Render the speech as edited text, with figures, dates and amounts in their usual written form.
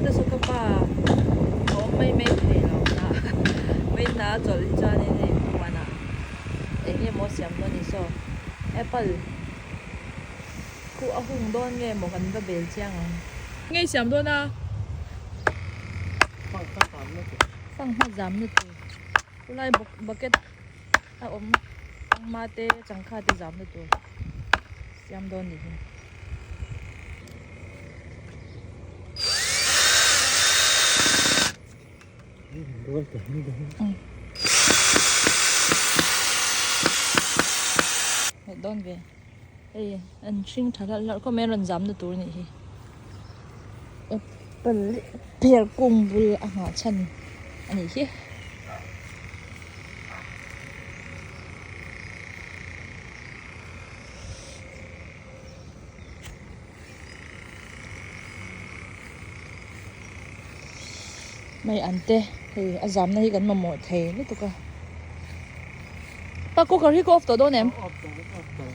te saw ka pa a awm mai mai thei lo na mai hna a chawlh hi chuanin hei huanah eng nge maw siam dawn ni saw apple khu a hung dawn nge maw kan va bel chiang ang. Nge siam dawn a? Sangha zamna tur chulai bucket a awm sangha te changkha te zamna tur siam dawn ni hi. Dawn ve hei an hring tha hlarh hlarh khawp mai a rawn zamna tur a nih hi apple per kung bul a nghah chhan a nih hi. Mai an te hei a zamna hi kan mamawh thei lutuk a pa cooker hi ka off tawh dawn em? Off tawh off tawh.